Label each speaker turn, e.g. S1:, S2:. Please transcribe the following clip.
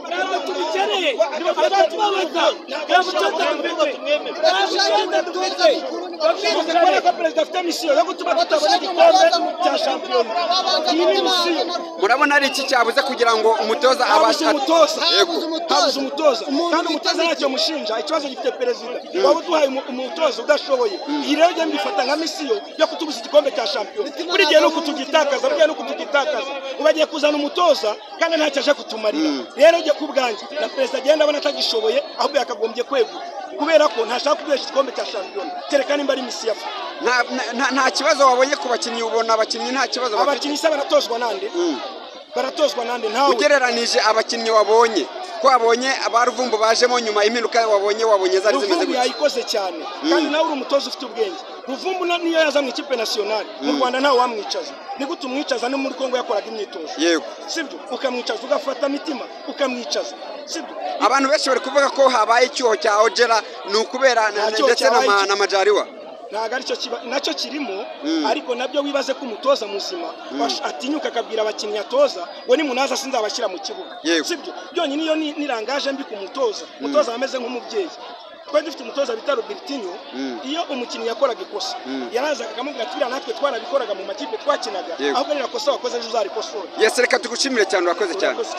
S1: Ntabwo tubikeneye, azatubabaza. Nta mutoza dufite, nta mutoza dufite.
S2: Kubera ko perezida afite mission yo gutuma tutabona igikombe cya shampiyona. Iyi ni mission.
S3: Murabona ari iki cyabuze kugira ngo umutoza
S2: Habuze
S3: abashe?
S2: umutoza.
S3: Yego.
S2: Habuze umutoza, kandi umutoza ntacyo mushinja, ikibazo gifite perezida waba uduhaye umutoza udashoboye. Iyi rero njye mbifata nka mission yo kutubuza igikombe cya shampiyona. Buri gihe ni uku tugitakaza, buri gihe ni uku tugitakaza. Ubu agiye kuzana umutoza kandi ntacyo aje kutumarira. Rero njye ku bwanjye na perezida agenda abona atagishoboye, ahubwo yakagombye kwegura, kubera ko ntashaka kuduhesha igikombe cya shampiyona, kereka nimba ari mission afite.
S3: Nta kibazo wabonye ku bakinnyi? Ubona abakinnyi nta kibazo bafite?
S2: Abakinnyi se baratozwa nande? Baratozwa nande? Ntawe.
S3: Ugereranije abakinnyi wabonye, ko wabonye aba Ruvumbu bajemo nyuma, impinduka wabonye zari zimeze
S2: Ruvumbu
S3: gutya?
S2: yayikoze cyane, kandi nawe uri umutoza ufite ubwenge. Ruvumbu niyo yaza mu ikipe nationale mu Rwanda, ntawe wamwicaza. Ni gute umwicaza? No muri Kongo yakoraga imyitozo. Sibyo? Ukamwicaza, ugafata Mitima ukamwicaza, sibyo?
S3: Abantu benshi bari kuvuga ko habaye icyuho cya Ojera, ni ukubera
S2: Nta cyuho
S3: ndetse na
S2: cyabaye
S3: na Majaliwa.
S2: Ntabwo aricyo kiba, nacyo kirimo, ariko nabyo wibaze ko umutoza muzima atinyuka akabwira abakinnyi atoza ngo nimunaza sinzabashyira mu kibuga. Sibyo? Byonyine iyo ni langage mbi ku mutoza. Umutoza aba ameze nk'umubyeyi. Twari dufite umutoza bita Robertinho. Iyo umukinnyi yakoraga ikosa, yarazaga akamubwira ati: "Biriya natwe twarabikoraga mu makipe twakinaga, ahubwo ririya kosa wakoze ejo uzarikosora."
S3: Yes, reka tugushimire cyane, urakoze cyane.
S2: Urakoze.